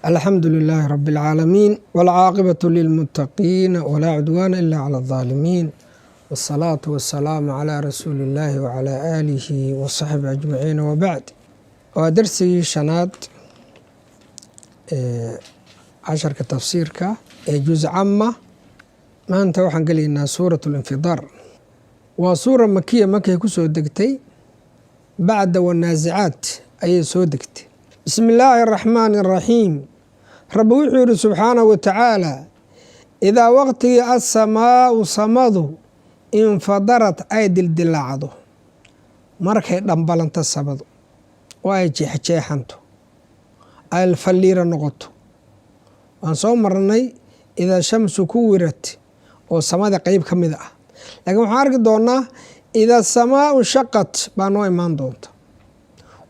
الحمد لله رب العالمين، والعاقبة للمتقين، ولا عدوان إلا على الظالمين، والصلاة والسلام على رسول الله وعلى آله وصحبه أجمعين، وبعد. Waa darsigii shanaad ee casharka tafsiirka ee juz cama. Maanta waxaan gelaynaa suurat alinfidaar. Waa suura makiya, markay ku soo degtay bacda wanaasicaat ayay soo degtay. Bismi illaahi araxmaani araxiim. Rabbi wuxuu yihi subxaanahu wa tacaala: idaa waqtigii assamaau samadu infadarad ay dildilaacdo, markay dhambalanto samadu oo ay jeexjeexanto, ay falliira noqoto. Waan soo marnay idaa shamsu kuwirat oo samada qeyb ka mid ah, laakiin waxaan arki doonaa idaa samaau shaqat baa noo imaan doonta,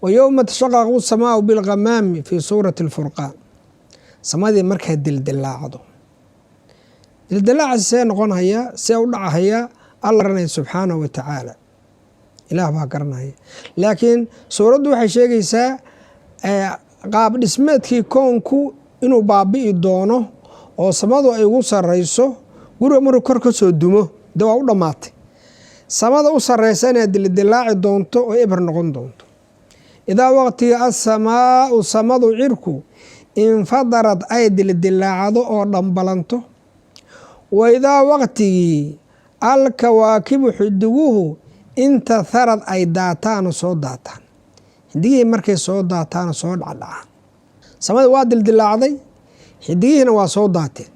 wa yowma tashaqaqu samaau bilghamaami fii suurati alfurqaan. Samadii markay dildilaacdo, dildilaacaasi see noqonhayaa, see u dhacahayaa, Alla garanaya subxaanahu wa tacaala, Ilaah baa garanaya. Laakiin suuraddu waxay sheegaysaa qaab dhismeedkii koonku inuu baabi'i doono oo samadu ay ugu sareyso. Guriga maruu kor ka soo dumo, de waa u dhammaatay. Samada u sareysa inay dildilaaci doonto oo eber noqon doonto. Idaa waqtiga assamaau samadu, cirku, infadarad ay dildilaacdo oo dhambalanto, wa idaa waqtigii alkawaakibu xidiguhu intatharad ay daataano soo daataan, xidigihii markay soo daataano soo dhacdhacaan. Samada waa dildilaacday, xidigihiina waa soo daateen.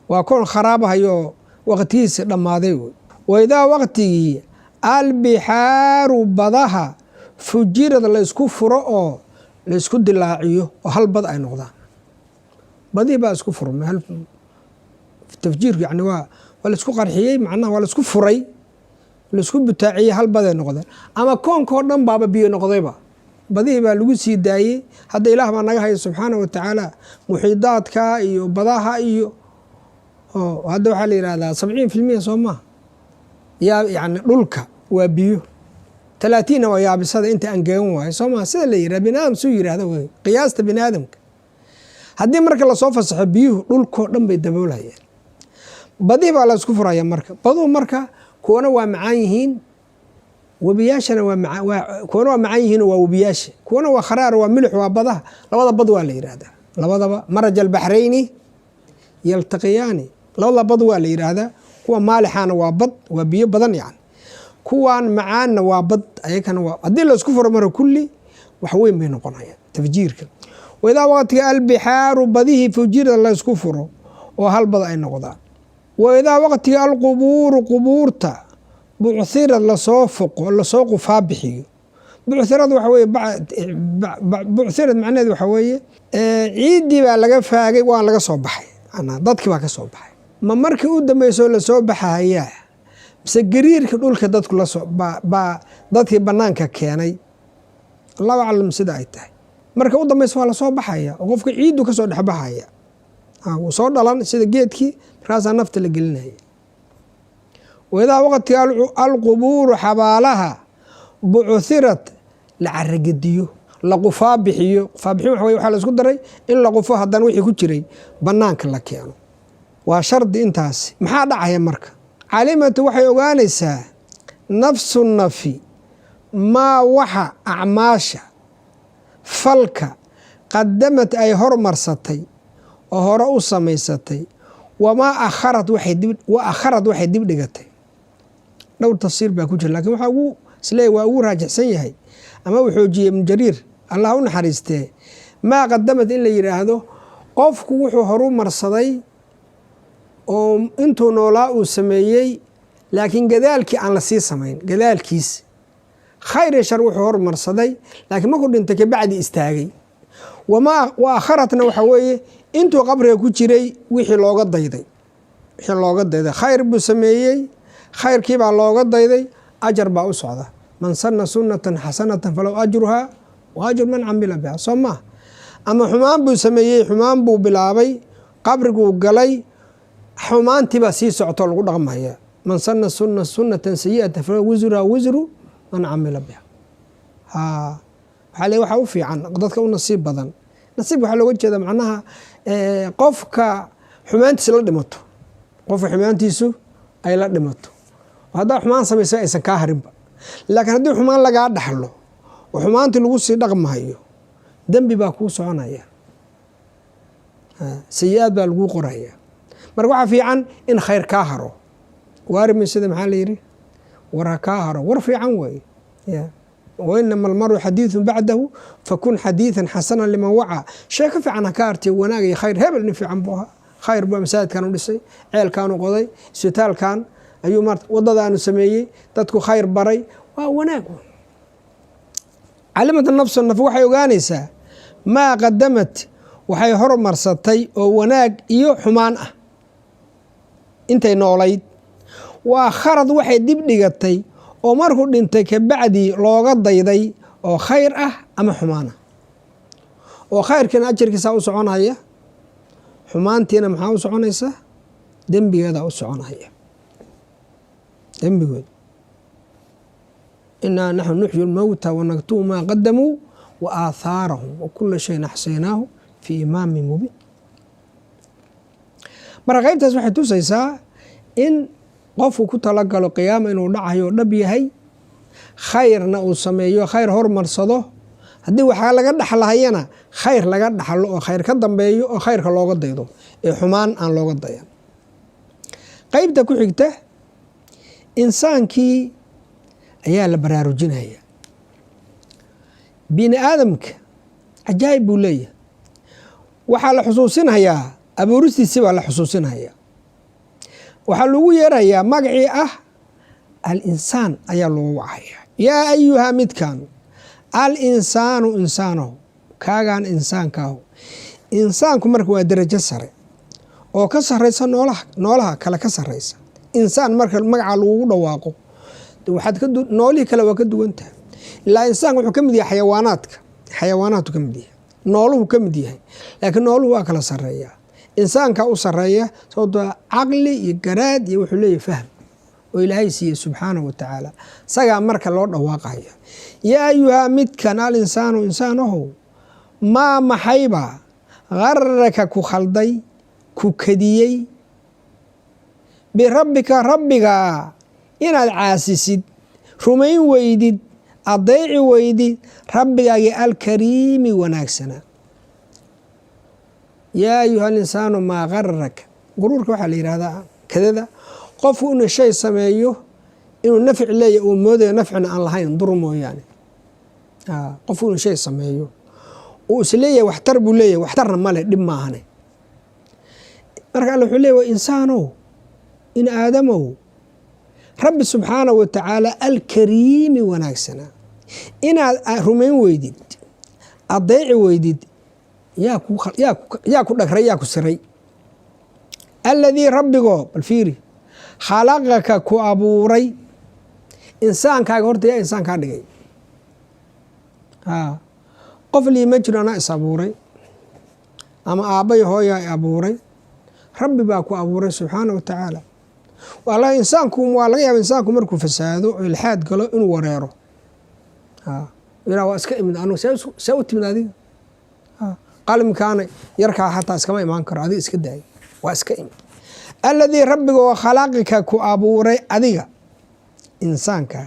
Waa koon kharaabahayoo waqtigiisi dhammaaday wey. Wa idaa waqtigii albixaaru badaha fujirad la isku furo oo la isku dilaaciyo oo hal bad ay noqdaan. Badihii baa isku furmay. Tafjiirku yani waa la isku qarxiyey, macnaha waa la isku furay, la isku butaaciyey, hal baday noqdeen. Ama koonkoo dhan baaba biyo noqdayba, badihii baa lagu sii daayey. Hadda Ilaah baa naga haya subxaana wa tacaala muxiidaadka iyo badaha iyo hadda waxaa la yihahdaa 70% soo maha yaa yani dhulka waa biyo, 30-na waa yaabisada, inta angegan waayo, soo maha? Sida la yirahda bini aadam suu yirahda wey qiyaasta bini aadamka. Haddii marka lasoo fasaxo biyuhu, dhulkoo dhan bay daboolayaan. Badihii baa la isku furaya. Marka baduhu marka kuwana waa macaan yihiin, webiyaashana waa kuwana waa macaan yihiin, waa webiyaasha, kuwana waa kharaar, waa milix, waa badaha. Labada bad waa la yihahdaa labadaba, maraja albaxrayni yaltaqiyaani, labada bad waa la yidhaahdaa. Kuwa maalixaana waa bad, waa biyo badan yani. Kuwan macaanna waa bad ayakana. Waa haddii la isku furo mara kulli wax weyn bay noqonayaan tafjiirka. Waidaa waqtiga albixaaru badihii fujirada la isku furo oo hal bad ay noqdaan. Waidaa waqtiga alqubuuru qubuurta bucthirad lasoo foqo, lasoo qufaa bixiyo. Bucthirad waxa weye, bucthirad macnaheed waxa weeye ciiddii baa laga faagay, waa laga soo baxay, dadkii baa ka soo baxay. Ma markii u dambeysoo lasoo baxayaa, mise gariirka dhulka dadku lasoo baa dadkii banaanka keenay? Allahu aclam sida ay tahay. Marka u dambeysa waa lasoo baxaya oo qofka ciiddu kasoo dhexbaxaya, wuu soo dhalan sida geedkii, markaasaa nafta la gelinaya. Waidaa waqtiga alqubuuru xabaalaha bucthirad la caragediyo, la qufaa bixiyo. Qufaa bixin waxa wey waxaa la isku daray in la qufo, haddana wixii ku jiray banaanka la keeno. Waa shardi intaasi. Maxaa dhacaya marka? Calimatu waxay ogaanaysaa, nafsu nafi, maa waxa acmaasha falka qadamad ay hormarsatay oo hore u samaysatay, wamaa akharad waxay dib wa akharad waxay dib dhigatay. Dhowr tafsiir baa ku jira, lakin waxaa ugu isleeyahy waa ugu raajixsan yahay ama uu xoojiyey Ibnu Jariir, Allah u naxariistee, maa qadamad in la yidhaahdo qofku wuxuu horu marsaday oo intuu noolaa uu sameeyey, laakiin gadaalkii aan la sii samayn. Gadaalkiis khayr iyo shar wuxuu hormarsaday, laakiin markuu dhintay kabacdi istaagay. Wamaa wa akharatna waxa weeye intuu qabriga ku jiray wixii looga dayday, wixii looga dayday. Khayr buu sameeyey, khayrkii baa looga dayday, ajar baa u socda. Man sana sunnatan xasanatan falahu ajruhaa wa ajru man camila biha, soo maa? Ama xumaan buu sameeyey, xumaan buu bilaabay, qabriguu galay, xumaantii baa sii socotoo lagu dhaqmaya. Man sana sunnatan sayi'atan falahu wisruhaa wisru man camila biha. Waxaa le waxaa u fiican dadka u nasiib badan. Nasiib waxaa looga jeeda macnaha qofka xumaantiisa la dhimato, qofka xumaantiisu ay la dhimato. Haddaa xumaan samaysa aysan kaa harinba, laakiin haddii xumaan lagaa dhaxlo oo xumaantii lagu sii dhaqmahayo, dembi baa kuu soconaya, sayi-aad baa laguu qoraya. Marka waxaa fiican in khayr kaa haro. Waarimi sida maxaa la yidhi, war ha kaa haro, war fiican weeye. Wainama almaru xadiiثu bacdahu fakun xadiiثa xasana liman wacaa. Sheeko fiican ha ka hartay, wanaag iyo khayr. Hebel nin fiican buu ahaa, khayr buu masaajidkan u dhisay, ceelkaanu qoday, isbitaalkan ayuu maarata, waddadaanu sameeyey, dadku khayr baray, waa wanaag. Calimat nafsu, naf waxay ogaanaysaa, maa qadamat, waxay hormarsatay oo wanaag iyo xumaan ah intay noolayd. Waa kharad waxay dib dhigatay oo markuu dhintay kabacdii looga dayday oo khayr ah ama xumaan ah. Oo khayrkiina ajarkiisaa u soconaya, xumaantiina maxaa u soconaysa? Dembigeedaa u soconaya, dembigood. Inaa naxnu nuxyi lmowta wanaktubu maa qadamuu wa aathaarahum wa kula shayin axsaynaahu fii imaamin mubiin. Marka qaybtaas waxay tusaysaa in qofku ku talagalo qiyaama inuu dhacayo, dhab yahay, khayrna uu sameeyo, khayr hormarsado. Haddii waxaa laga dhaxlahayana khayr laga dhaxlo oo khayr ka dambeeyo oo khayrka looga daydo ee xumaan aan looga dayan. Qeybta ku xigta, insaankii ayaa la baraarujinaya. Bini aadamka cajaayib buu leeyahay. Waxaa la xusuusinayaa abuuristiisi baa la xusuusinayaa. Waxaa lagu yeerayaa magacii ah al-insaan ayaa loogu wacayaa. Yaa ayuha midkan al-insaanu, insaanow, kaagaan insaankaahu. Insaanku marka waa derajo sare oo ka sareysa noolaha, noolaha kale ka sareysa. Insaan marka magaca lagugu dhawaaqo, waxaad ka noolihii kale waa ka duwan tahay. Ilaa insaanku wuxuu ka mid yahay xayawaanaadka, xayawaanaadku ka mid yahay, nooluhu ka mid yahay, laakiin nooluhu waa kala sareeya. Insaanka u sareeya, sababtoo caqli iyo garaad iyo wuxuu leeyahay fahm oo Ilaahay siiyey subxaanahu wa tacaala. Isagaa marka loo dhawaaqaya. Yaa ayuhaa midkan al insaanu, insaanahow, maa maxayba garaka ku khalday, ku kadiyey, birabbika, rabbigaa inaad caasisid, rumayn weydid, adeeci weydid rabbigaagii alkariimi wanaagsanaa? Yaa ayuha alinsaanu maa garaka. Guruurka waxaa la yihahdaa kadada, qofku inuu shay sameeyo inuu nafci leeya uu moodayo, nafcina aan lahayn, dur mooyaane. Qofku inuu shay sameeyo uu isleeyahay waxtar buu leeyahay, waxtarna male, dhib maahane. Marka Alla wuxuu leeyahy, waa insaanow, in aadamow, Rabbi subxaanahu wa tacaala alkariimi wanaagsanaa inaad rumayn weydid, adeeci weydid, yaa ku dhagray, yaa ku siray? Aladii, rabbigoo, bal fiiri, khalaqaka, ku abuuray. Insaankaaga horta yaa insaan kaa dhigay? Qof liima jiro anaa is abuuray ama aabbay hooyaa i abuuray. Rabbi baa ku abuuray subxaana wa tacaala. Insaanku waa laga yaaba, insaanku markuu fasaado oo ilxaad galo inuu wareero, yidhaa waa iska imid anugu. See u timid adiga? Qalimkaana yarkaa xataa iskama imaan karo, adiga iska daay, waa iska imid. Aladii, rabbiga oo khalaqika, ku abuuray adiga insaanka,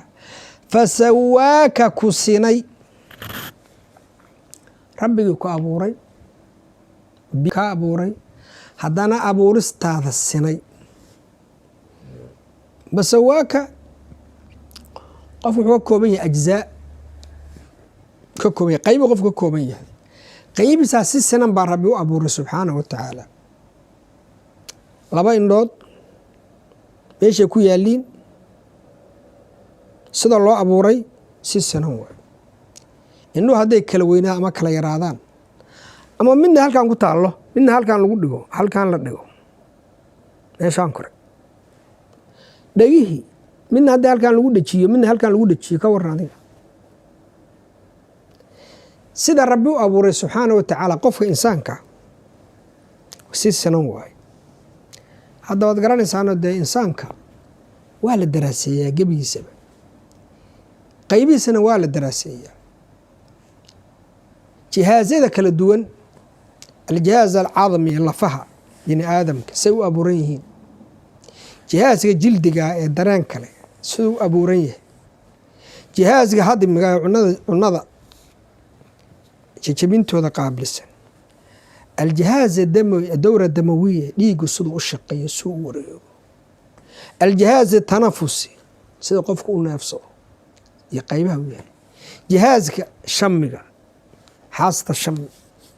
fasawaaka, ku sinay. Rabbigii ku abuuray, ka abuuray, haddana abuuristaada sinay. Fasawaaka, qof wuxuu ka kooban yahay ajzaa, ka kooban yahay qaybu, qofku ka kooban yahay qaybisaa si sinan baa Rabbi u abuuray subxaanahu wa tacaala. Laba indhood meeshay ku yaaliin, sida loo abuuray si sinan waay. Indhuhu hadday kala weynaan ama kala yaraadaan, ama midna halkan ku taallo, midna halkan lagu dhigo, halkan la dhigo, meeshaan kore, dhegihii midna haddii halkan lagu dhejiyo, midna halkan lagu dhejiyo, ka warran adiga? Sida Rabbi u abuuray subxaana wa tacaala qofka insaanka si sinan waayo. Hadda waad garanaysaano dee, insaanka waa la daraaseeyaa gebigiisaba, qaybihiisana waa la daraaseeyaa, jihaazyada kala duwan. Aljihaaz alcadmi, lafaha bini aadamka say u abuuran yihiin, jihaaska jildiga ee dareen kale siduu u abuuran yahay, jihaaska hadmiga ee cunada jejebintooda qaabilsan, aljihaaz dowra damawiya, dhiigu siduu u shaqeeyo, siduu u wareego, aljihaaz tanafusi, sida qofku u neefsado iyo qaybaha u yahay, jihaaska shamiga, xaasta shami,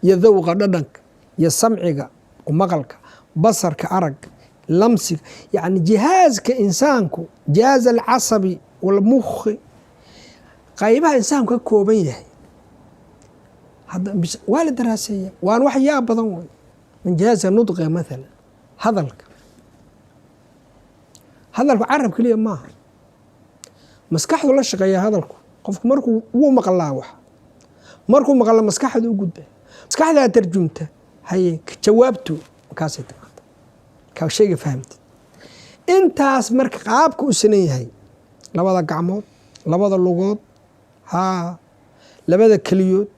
iyo dawqa dhadhanka, iyo samciga maqalka, basarka aragga, lamsiga, yacni jihaaska insaanku, jihaaz alcasabi walmukhi, qaybaha insaanku ka kooban yahay hadda waa la daraaseeya. Waan wax yaab badan wey. Min jihaaska nudqiga mathalan, hadalka, hadalku carab keliya maaha, maskaxdu la shaqeeya hadalku. Qofku markuu wuu maqlaa wax, markuu maqla maskaxdu u gudba, maskaxdaa tarjumta, haye jawaabtu markaasay timaada ka shayga fahamtid. Intaas marka qaabka u sinan yahay, labada gacmood, labada lugood, haa, labada keliyood,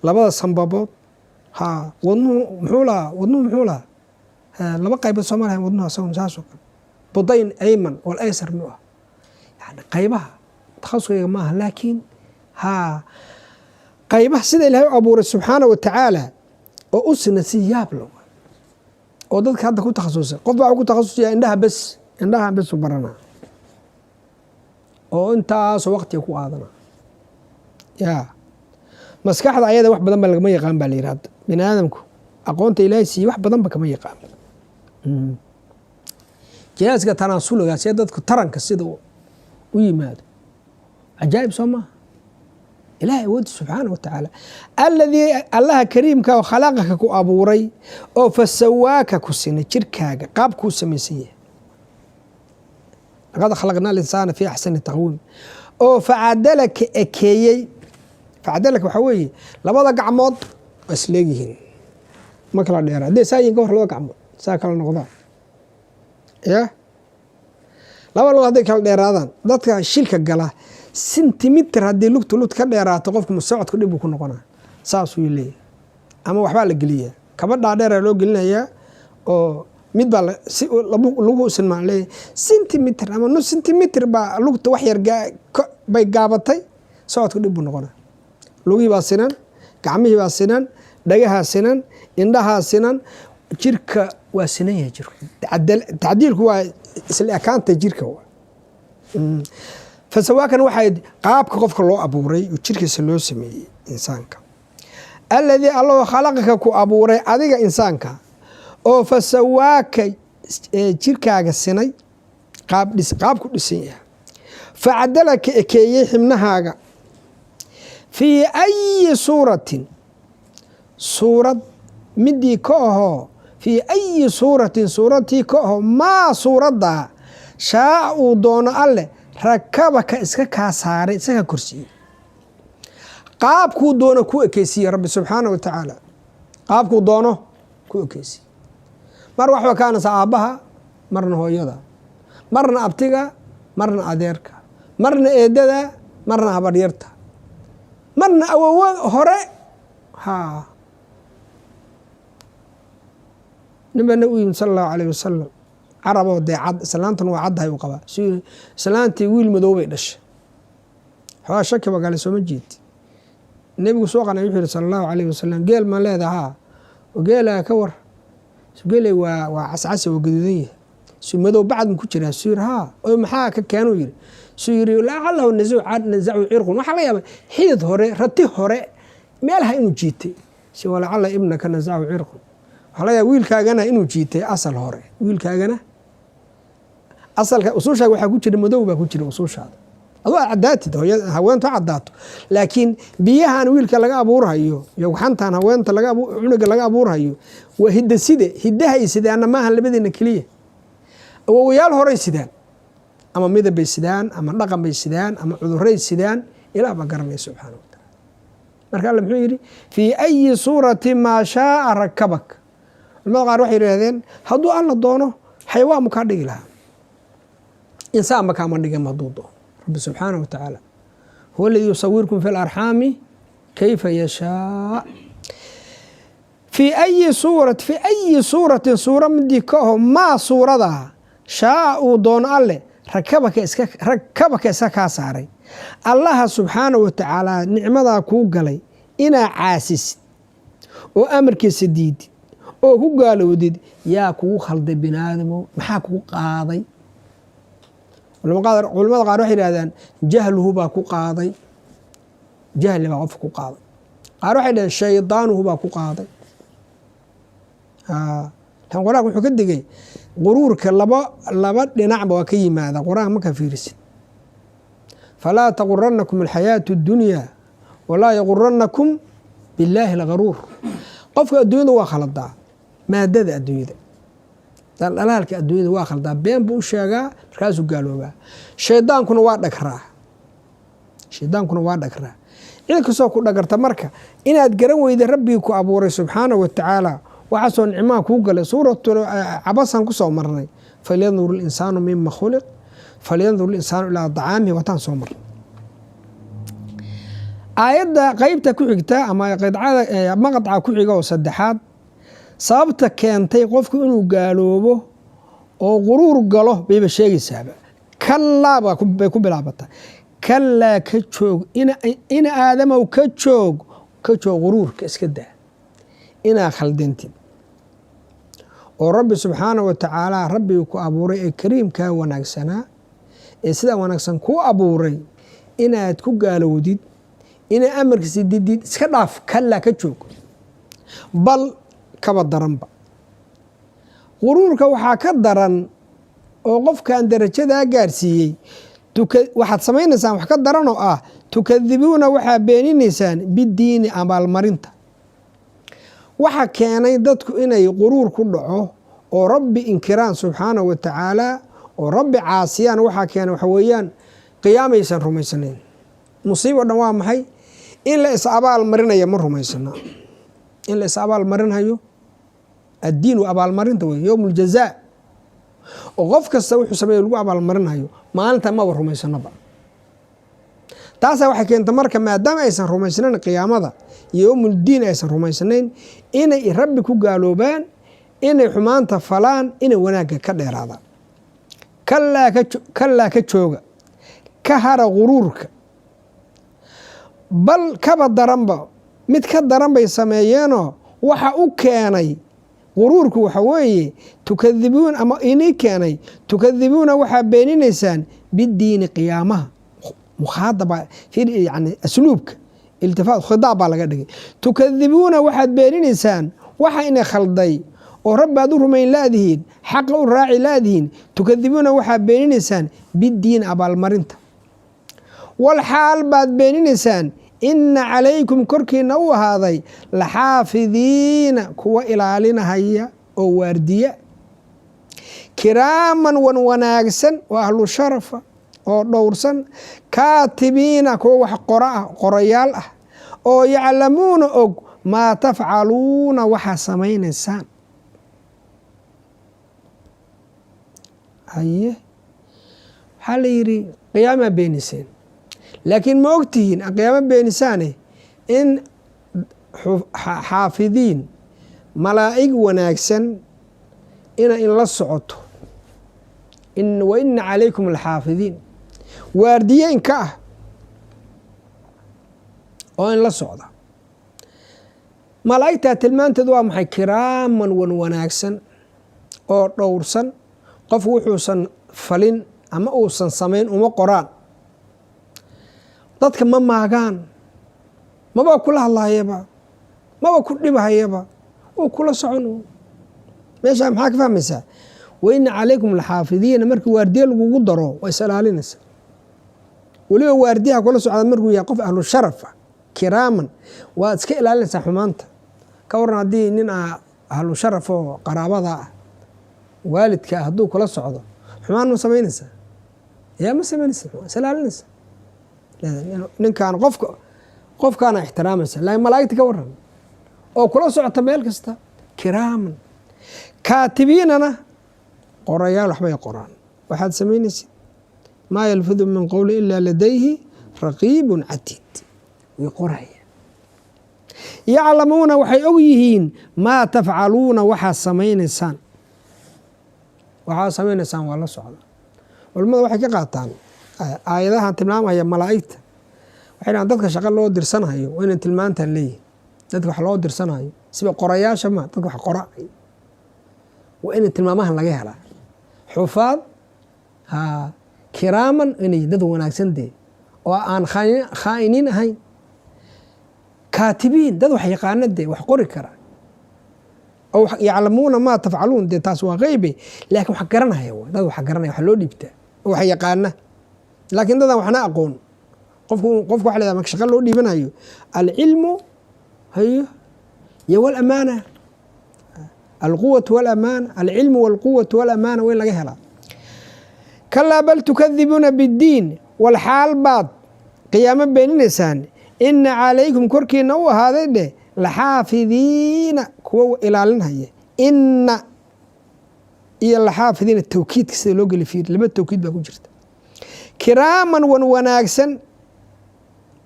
labada sambabood, haa, wadnuhu muxuu lahaa? Wadnuhu muxuu lahaa? Laba qaybood sooma lahayn wadnuhu? Asagun saasoo kale, budayn ayman wal aysar muu ah. Yani qaybaha takhasuskayga maaha, laakiin haa, qaybaha sida Ilaahay u abuuray subxaana wa tacaala oo u sinan si yaab la oo dadka hadda ku takhasusay. Qof baa ku takhasusaya indhaha bes, indhaha bes u baranaa oo intaasoo waqtiga ku qaadana. Ya maskaxda ayada wax badan ba lagama yaqaan baa la yidhi. Hadda bini aadamku aqoonta Ilaahay siiyey wax badanba kama yaqaan. Jihaaska tanaasuliga, see dadku taranka sida u yimaado, cajaa'ib soo maaha? Ilahay awoodi subxaana wa tacaala. Aladii Allaha kariimka oo khalaqaka ku abuuray oo fasawaaka ku sinay jirkaaga qaabkuu samaysan yahay, laqad khalaqna alinsaana fi axsani taqwiim, oo facadalaka ekeeyey. Facadalaka waxaa weeye labada gacmood waa isleegyihiin, ma kala dheera. Hadday saa yihin ka hor, labada gacmood saa kala noqdaan, ya laba lugood hadday kala dheeraadaan, dadka shilka gala sentimitir haddii lugtu lugta ka dheeraato, qofku socodku dhib buu ku noqonaa, saasuu leeyahay. Ama waxbaa la geliyaa, kabadhaa dheeraa loo gelinayaa oo mid baa si lagu sinmaan leeyahay, sentimitir ama nus sentimitir baa lugta wax yar bay gaabatay, socodku dhib buu noqonaa. Lugihii baa sinan, gacmihii baa sinan, dhagahaa sinan, indhahaa sinan, jirka waa sinan yahay. Jirku tacdiilku waa isla ekaanta jirka. Fasawaakan waxay qaabka qofka loo abuuray oo jirkiisa loo sameeyey insaanka. Aladii Allahoo khalaqaka ku abuuray adiga insaanka oo fasawaaka jirkaaga sinay, qaab ku dhisan yahay, facadalaka ekeeyey xibnahaaga, fii ayi suuratin, suurad midii ka ahoo, fii ayi suuratin, suuratii ka aho, maa suuraddaa shaa'a uu doono Alleh, rakabaka iska kaa saaray, iska kaa korsiiyey, qaabkuu doono ku ekeysiiye Rabbi subxaana wa tacaala, qaabkuu doono ku ekeysiiye. Mar waxba kaanaysa aabbaha, marna hooyada, marna abtiga, marna adeerka, marna eedada, marna habaryarta, marna awowo hore. Ha nin baa nab u yimid sala Allahu alayh wasalam, caraboo dee cad, islaantuna waa caddahay uu qabaa. Su islaantii wiil madow bay dhashay, xoogaa shaki ba gale, sooma jeedi? Nebigu soo qanay, wuxuu yihi sala Allahu alayh wasalam: "Geel ma leedahaa? Geelaa ka war, geeley waa cascasi oo gaduudan yahay, su madow bacd ma ku jiraa?" Su yiri: "Haa." "Oo maxaa ka keenuu?" yiri. Suu yiri: "Lacalahu nazacu cirqun, waxaa laga yaaba xidid hore, rati hore meelaha inuu jiitay." Si walacala ibnaka nazacu cirqun, waxaa laga yaaba wiilkaagana inuu jiitay asal hore, wiilkaagana asalka usuushaaga waxaa ku jira madow baa ku jira usuushaada. Aduu aad caddaatid, haweentu ha caddaato, laakiin biyahan wiilka laga abuurhayo iyo waxantan haweenta laga cunuga laga abuurhayo waa hidda side, hiddahay sidaanna maaha labadeena keliya, awowayaal horay sidaan, ama midab bay sidaan, ama dhaqan bay sidaan, ama cuduray sidaan. Ilaah baa garanaya subxaana wa taala. Marka Alla muxuu yidhi? Fii ayi suurati maa shaaa rakabak. Culamada qaar waxay yidhahdeen hadduu Alla doono xayawaan mu kaa dhigi lahaa, insaan ba kaama dhigan hadduu doono Rabbi subxaana wa tacaala. Huwa aladii yusawirkum fi larxaami kayfa yashaa. Fii ayi suurat, fii ayi suuratin, suura midii ka aho, maa suuradaa, shaaa uu doono Alleh, rakabaka iska, rakabaka iska kaa saaray. Allaha subxaana wa tacaala nicmadaa kuu galay inaa caasisid oo amarkiisa diidid oo ku gaalowdid, yaa kugu khalday? Binaadamow, maxaa kugu qaaday? Culamada qaar waxay yidhahdaan jahluhu baa ku qaaday, jahli baa qofka ku qaaday. Qaar waxay dhaheen shaydaanuhu baa ku qaaday. Qur-aanka wuxuu ka digay quruurka laba dhinacba waa ka yimaada. Qur-aanka markaa fiirisid, falaa taguranakum alxayaatu اddunya walaa yaguranakum billaahi algaruur. Qofka adduunyada waa khaladaa, maadada adduunyada, dhaldhalaalka adduunyada waa khaldaa, been buu u sheegaa, markaasuu gaaloobaa. Shaydaankuna waa dhagraa, shaydaankuna waa dhagraa. Cid kastoo ku dhagarta marka inaad garan weyda Rabbigii ku abuuray subxaana wa tacaala, waxaasoo nicmaha kuu galay. Suuratu Cabasan kusoo marnay: falyandur ilinsaanu mima khuliq, falyandur ilinsaanu ilaa dacaamihi. Wataan soo marnay aayadda qeybta ku xigta ama qidcada maqadca ku xiga oo saddexaad. Sababta keentay qofku inuu gaaloobo oo quruur galo bayba sheegaysaaba. Kallaa bay ku bilaabataa. Kallaa, ka joog, ina Aadamow, ka joog, ka joog quruurka, iska daa inaa khaldantid oo Rabbi subxaana wa tacaala, Rabbigii ku abuuray ee kariimkaa wanaagsanaa ee sidaa wanaagsan kuu abuuray, inaad ku gaalowdid, inaa amarkiisa didid, iska dhaaf. Kallaa, ka joog. Bal kaba daranba, quruurka waxaa ka daran oo qofkan darajadaa gaarsiiyey waxaad samaynaysaan wax ka daran oo ah tukadibuuna, waxaa beeninaysaan, bidiini, abaalmarinta. Waxa keenay dadku inay quruur ku dhaco oo Rabbi inkiraan subxaana wa tacaala oo Rabbi caasiyaan, waxaa keenay waxa weeyaan qiyaamaysan rumaysanayn. Musiibo dhan waa maxay? In la is abaal marinaya ma rumaysana. In la is abaal marinhayo, addiin waa abaalmarinta wey, yowm aljazaa, oo qof kasta wuxuu sameeye lagu abaalmarinhayo maalinta, maba rumaysanaba. Taasaa waxay keenta marka, maadaama aysan rumaysnayn qiyaamada iyo yowmuldiin aysan rumaysnayn, inay Rabbi ku gaaloobaan, inay xumaanta falaan, inay wanaagga ka dheeraadaan. Kallaa, ka jooga, ka hara quruurka. Bal kaba daranba, mid ka daran bay sameeyeenoo waxa u keenay quruurku waxa weeye tukadibuun ama inii keenay tukadibuuna, waxaa beeninaysaan, bidiini, qiyaamaha. Mukhaadaba, yani asluubka iltifaat khidaab baa laga dhigay. Tukadibuuna, waxaad beeninaysaan waxa inay khalday oo Rabbi aad u rumayn laadihiin, xaqa u raaci laadihiin. Tukadibuuna, waxaad beeninaysaan, bidiin, abaalmarinta. Wal xaal baad beeninaysaan ina calaykum, korkiina u ahaaday, laxaafidiina, kuwa ilaalinahaya oo waardiya, kiraaman, wan wanaagsan oo ahlu sharafa oo dhowrsan, kaatibiina, kuwa wax qora ah, qorayaal ah, oo yaclamuuna, og, maa tafcaluuna, waxaa samaynaysaan. Haye, waxaa la yidhi qiyaamaa beeniseen, laakiin ma ogtihiin qiyaamo beenisaane in xaafidiin, malaa'ig wanaagsan ina in la socoto? Wa ina calaykum alxaafidiin, waardiye inka ah oo in la socda. Malaa'igtaa tilmaanteed waa maxay? Kiraaman, wan wanaagsan oo dhowrsan. Qof wuxuusan falin ama uusan samayn uma qoraan. Dadka ma maagaan, maba kula hadlaayaba, maba ku dhibahayaba, wuu kula socon. Meeshaa maxaa ka fahmaysaa? Wa ina calaykum alxaafidiina. Markii waardiye lagugu daro, waa is ilaalinaysa. Weliba waardiyaha kula socda markuu yahay qof ahlu sharafa, kiraaman, waad iska ilaalinaysaa xumaanta. Ka waran haddii nin ahlu sharaf oo qaraabada ah, waalidka ah, hadduu kula socdo, xumaan ma samaynaysaa? Yaa, ma samaynaysa, is ilaalinaysa. Ninkaan qofka qofkaana ixtiraamaysa. Laakiin malaa'igta ka waran oo kula socota meel kasta? Kiraaman kaatibiinana, qorayaal, waxbay qoraan waxaad samaynaysid. Maa yalfidu min qowli ilaa ladayhi raqiibun catiid. Way qoraya. Yaclamuuna, waxay og yihiin, maa tafcaluuna, waxaa samaynaysaan. Waxaa samaynaysaan waa la socda. Culimmada waxay ka qaataan aayadahan tilmaamaya malaa'igta. Waxay dhahaan dadka shaqo loo dirsanhayo waa inay tilmaantan leeyihin. Dadka wax loo dirsanhayo, sida qorayaasha, ma dadka wax qora, waa inay tilmaamahan laga helaa. Xufaad ha kiraaman, inay dad wanaagsan dee oo aan khaa'iniin ahayn. Kaatibiin, dad wax yaqaana dee, wax qori kara oo yaclamuuna maa tafcaluun dee, taas waa qeybe, laakiin wax garanaya w dad wax garanaya wax loo dhiibtaa oo wax yaqaana. Laakiin dadaan waxna aqoon, qofku waxa la yidhaha marka shaqa loo dhiibanayo, alcilmu hayo iyo walamaana, alquwatu walamaana, alcilmu walquwatu walamaana waa in laga helaa. Kalaa bal tukadibuuna biddiin, walxaal baad qiyaamo beeninaysaan. Ina calaykum, korkiina u ahaaday dheh, laxaafidiina, kuwa ilaalinhaya. Ina iyo laxaafidiina tawkiidka sida loo geli fiir, laba tawkiid baa ku jirta. Kiraaman, wan wanaagsan,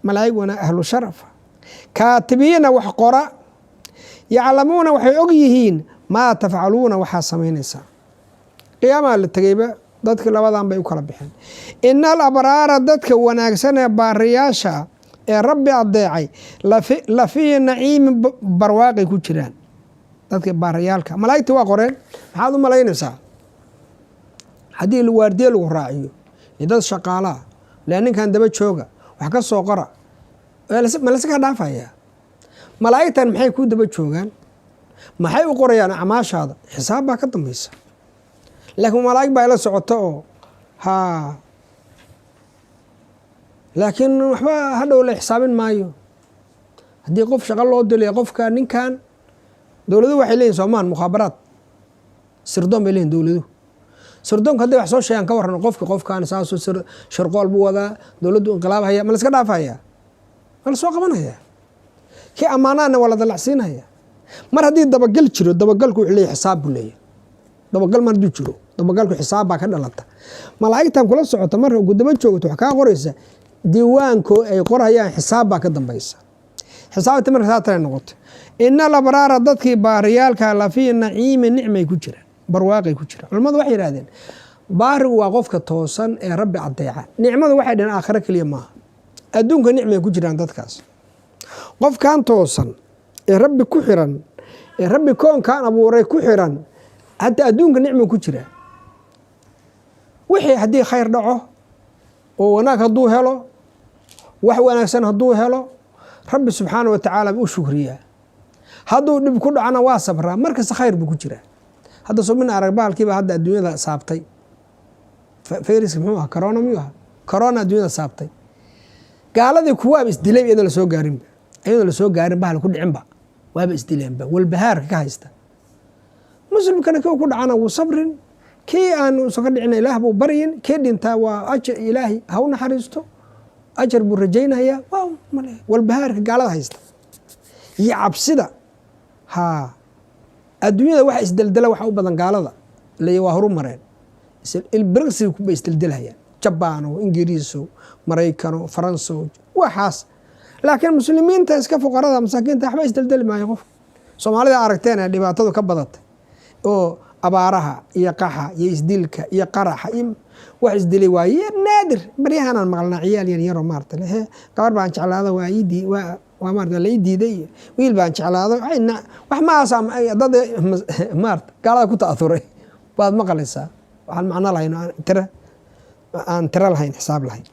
malaa'ig wana ahlu sharafa, kaatibiina, wax qora. Yaclamuuna, waxay og yihiin, maa tafcaluuna, waxaa samaynaysaa. Qiyaamaha la tegeyba dadki labadan bay u kala baxeen. Ina alabraara, dadka wanaagsan ee baariyaasha ee Rabbi adeecay, lafii naciimin, barwaaqay ku jiraan. Dadka baariyaalka malaa'igta waa qoreen. Maxaad u malaynaysaa haddii waardiye lagu raaciyo iyo dad shaqaalaa lee ninkan daba jooga, wax ka soo qora, ma layska kaa dhaafaya? Malaa'igtan maxay ku daba joogaan? Maxay u qorayaan acmaashaada? Xisaab baa ka dambaysa. Laakiin malaa'ig baa ila socota oo haa, laakiin waxba hadhow la xisaabin maayo. Haddii qof shaqo loo dilaya, qofka ninkan, dowladuhu waxay leeyihin soomaan mukhaabaraad, sirdoon bay leeyihin dowladuhu. Sirdoonka hadday wax soo sheegaan, ka warran qofka, qofkan saasuu shirqool buu wadaa, dowladdu inqilaab haya, ma la iska dhaafaya? Waa la soo qabanaya. Kii ammaanaana waa la dalacsiinaya. Mar haddii dabagal jiro, dabagalku wuxuu leeyahy xisaab buu leeyahy. Dabagal mar hadduu jiro, dabagalku xisaab baa ka dhalata. Malaa'igtan kula socota marka gudaba joogto, wax kaa qoraysa, diiwaanko ay qorayaan xisaab baa ka dambaysa. Xisaabta marka saa tale noqoto. Ina alabraara, dadkii baariyaalka, lafii naciimi, nicmay ku jiraan, barwaaqay ku jiraan. Culimmadu waxay yidhahdeen baarigu waa qofka toosan ee Rabbi adeeca. Nicmadu waxay dhaheen aakhiro keliya maaha, adduunka nicmay ku jiraan dadkaas. Qofkan toosan ee Rabbi ku xiran, ee Rabbi koonkan abuuray ku xiran, hataa adduunka nicma ku jira. Wixii haddii khayr dhaco oo wanaag hadduu helo, wax wanaagsan hadduu helo, Rabbi subxaana wa tacaala u shukriyaa. Hadduu dhib ku dhacona waa sabraa. Markasta khayr buu ku jiraa. Hadda soo min arag bahalkiiba hadda adduunyada saabtay, fayraska muxuu ahaa? Corona miyuu ahaa? Corona adduunyada saabtay. Gaaladii kuwaaba isdilay iyadoo lasoo gaarinba, iyadoo lasoo gaarin, bahal ku dhicinba waaba isdileenba, walbahaarka ka haysta. Muslimkana kii ku dhacana wuu sabrin, kii aan usan ka dhicina Ilaah buu baryin, kii dhintaa waa ajar, Ilaahay ha u naxariisto, ajar buu rajaynayaa. Waa male walbahaarka gaalada haysta iyo cabsida. Haa, adduunyada waxa isdeldela waxa u badan gaalada ley, waa horu mareen, ilbiriqsiga bay isdeldelhayaan, Jabaano, Ingiriiso, Maraykano, Faranso, waxaas. Laakiin muslimiinta iska fuqarada, masaakiinta, waxba isdeldeli maayo. Qof Soomaalida aragteen ee dhibaatadu ka badatay oo abaaraha iyo qaxa iyo isdilka iyo qaraxa iyo wax isdilay waaye naadir. Baryahanaan maqalnaa ciyaal yar yaroo maarata he gabar baan jeclaada, waa iidii, waa maarata la ii diiday, iyo wiil baan jeclaado, wax maasa. Dad maarata gaalada ku ta'athuray baad maqlaysaa. Waxaan macno lahayn, tira aan tiro lahayn, xisaab lahayn.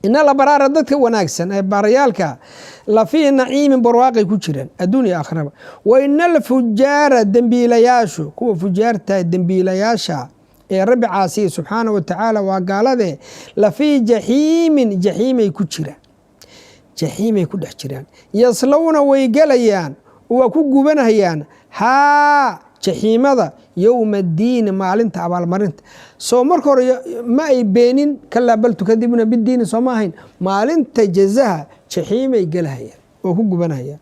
Ina labraara, dadka wanaagsan ee baarayaalka, lafii naciimin, barwaaqay ku jiraan adduun iyo aakhiraba. Wa ina alfujaara, dembiilayaashu, kuwa fujaarta, dembiilayaasha ee Rabbi caasiyey subxaana wa tacaala, waa gaalade, lafii jaxiimin, jaxiimay ku jiraan, jaxiimay ku dhex jiraan. Yaslowna, way gelayaan, waa ku gubanayaan haa jaxiimada, yowma addiini, maalinta abaalmarinta. Soo marka hore ma ay beenin? Kalaa bal tukadibuna bidiini, soo ma ahayn? Maalinta jazaha jaxiimay gelahayaan oo ku gubanayaan.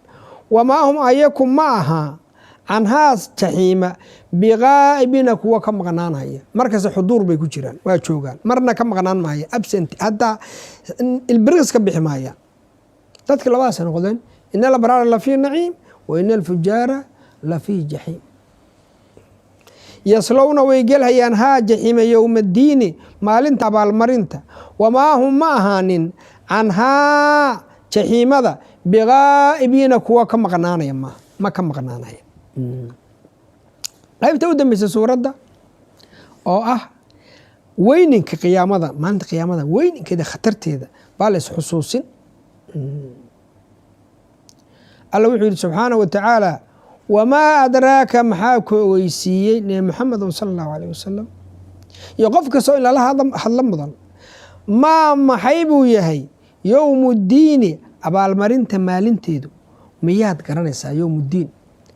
Wamaa hum, ayaku ma aha, canhaas jaxiima, biqaa'ibina, kuwa ka maqnaanhaya. Markasta xuduur bay ku jiraan, waa joogaan, marna ka maqnaan maaya, absent haddaa ilbiriqs ka bixi maayaan. Dadka labadaas noqdeen. Ina alabraara lafii naciim wa ina alfujaara lafii jaxiim. Yaslowna way gelhayaan haa jaxiima yowma addiini, maalinta abaalmarinta. Wamaa hum ma ahaanin canhaa jaxiimada biqaa'ibiina, kuwa ka maqnaanaya maaha, ma ka maqnaanaya. Qaybta u dambeysa suuradda oo ah weyninka qiyaamada, maalinta qiyaamada weyninkeeda, khatarteeda baa la isxusuusin. Alla wuxuu yihi subxaanahu wa tacaala: wamaa adraaka, maxaa ku ogeysiiyey, nebi Maxamed sala allahu alayh wasalam iyo qof kastoo in lala hadlo mudan, maa maxay buu yahay yowmuddiini, abaalmarinta maalinteedu? Miyaad garanaysaa yowmuddiin?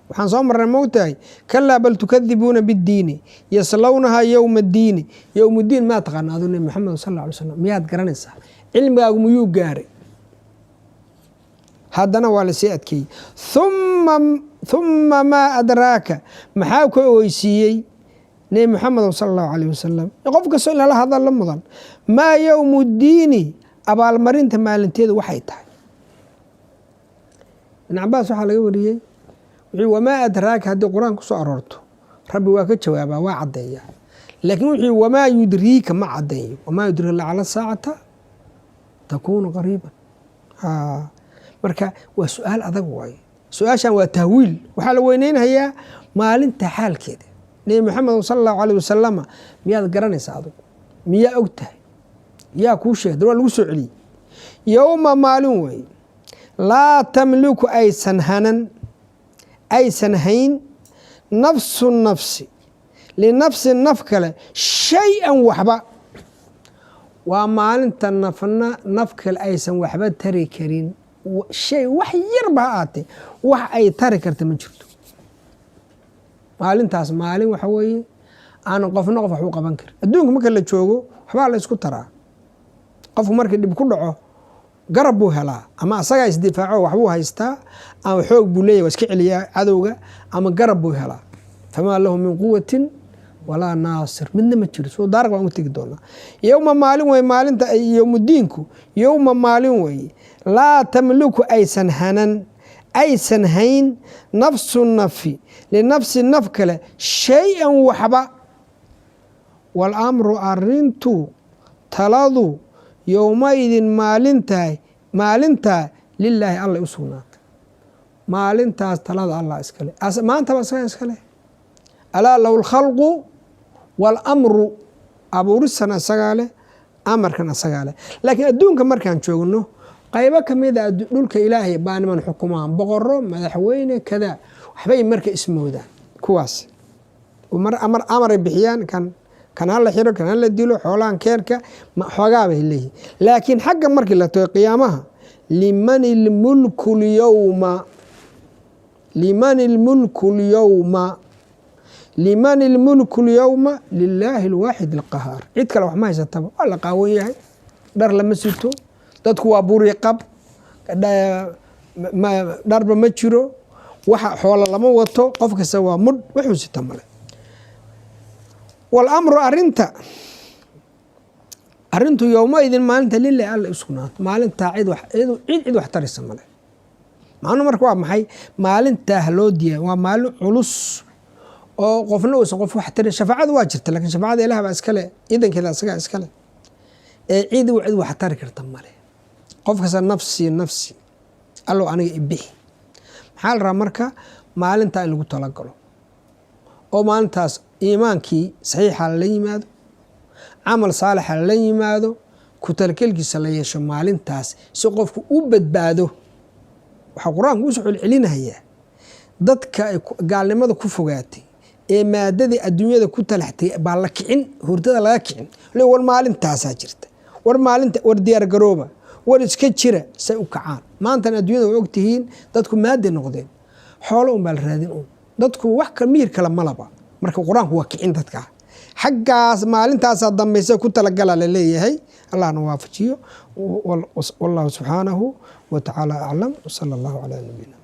Waxaan soo marnay, moogtahay, kalaa bal tukadibuuna biddiini, yaslownahaa yowma addiini. Yowmuddiin maa taqaana adu, nebi Maxamed sal alla alay slam? Miyaad garanaysaa? Cilmigaagu miyuu gaaray? Haddana waa lasii adkeeyey. Huma maa adraaka, maxaa ku ogeysiiyey, nebi Maxamed sala allahu alayh wasalam, qof kastoo in lala hadalla mudan, maa yowmu ddiini, abaalmarinta maalinteedu waxay tahay? Ibn Cabaas waxaa laga wariyey wuxuu wamaa adraaka haddii Qur-aan kusoo aroorto, Rabbi waa ka jawaabaa, waa caddeeyaa. Laakiin wuxuu wamaa yudriika ma caddeeyo. Wamaa yudriika lacala saacata takuunu qariiban. Marka waa su-aal adag waaye. Su-aashan waa tahwiil, waxaa la weyneynhayaa maalinta xaalkeeda. Nebi Maxamed sala allahu alayh wasalama, miyaad garanaysaa adugu? Miyaa og tahay? Yaa kuu sheegay? Waa lagu soo celiyey. Yowma, maalin weeye, laa tamliku, aysan hanan, aysan hayn, nafsu nafsi linafsin, naf kale, shay-an, waxba. Waa maalinta nafna naf kale aysan waxba tari karin, shay wax yarba ha aatee, wax ay tari karta ma jirto maalintaas. Maalin waxa weeye aanan qofna qof wax u qaban karin. Adduunka marka la joogo waxbaa la isku taraa. Qofku markii dhib ku dhaco garab buu helaa, ama asagaa isdifaaco, waxbuu haystaa, ama xoog buu leeyahy, waa iska celiyaa cadowga, ama garab buu helaa. Famaa lahu min quwatin walaa naasir, midna ma jiro. Soo daaraq baan u tegi doonaa. Yowma, maalin wey maalinta yowmudiinku. Yowma, maalin weeye, laa tamliku, aysan hanan, aysan hayn, nafsu nafi linafsi, naf kale, shay-an, waxba. Walamru, arintu, taladu, yowmaidin, maalintahay, maalintaa, lilaahi, allay u sugnaatay. Maalintaas talada Allah iskale, maantaba isagaa iskale. Alaa lahu alkhalqu waalamru, abuurisana isagaa leh, amarkan isagaa leh. Laakiin adduunka markaan joogno, qaybo kamida dhulka Ilaahay baa niman xukumaan, boqoro, madaxweyne, kadaa, waxbay marka ismoodaan kuwaas. Amaray bixiyaan, kan kan hala xiro, kan hala dilo, xoolahan keenka, xoogaa bay leeyihin. Laakiin xagga markii la tago qiyaamaha, liman ilmulku lyowma, liman ilmulku lyowma, liman ilmulku lyowma, lilaahi alwaaxid alqahaar. Cid kale wax ma haysataba, waa la qaawan yahay, dhar lama sito, dadku waa buri qab, dharba ma jiro, waxa xoola lama wato, qof kasta waa mudh, wuxuu sita male. Walamru, arinta, arintu, yowmaidin, maalinta, lilahi, alla u sugnaato. Maalintaa cid cid cid wax taraysa male. Macnuu marka waa maxay? Maalintaa haloo diya waa maalin culus oo qofna uusan qof wax tarin. Shafaacadu waa jirta, lakin shafaacada Ilaah baa iskale, idankeeda isagaa iskale. Ee cid cid wax tari karta male. Qof kasta nafsi nafsi, allow aniga ibixi. Maxaa la rabaa marka? Maalintaa in lagu talagalo oo maalintaas iimaankii saxiixa lala yimaado, camal saalixa lala yimaado, ku talakelkiisa la yeesho maalintaas, si qofku u badbaado. Waxaa Qur-aanku usoo celcelinayaa dadka ay gaalnimada ku fogaatay ee maadadii adduunyada ku talaxtay baa la kicin, hurdada laga kicin le: war maalintaasaa jirta, war maalinta, war diyaar garooba, war iska jira, say u kacaan. Maantana adduunyada waa ogtihiin, dadku maadday noqdeen, xoolo un baa la raadin un, dadku wax miyir kale malaba. Marka Qur-aanku waa kicin dadka xaggaas, maalintaasaa dambaysa ku talagala la leeyahay. Allahna waafajiyo. Wallahu subxaanahu wa tacaala aclam, wsala allahu calaa nabiyina.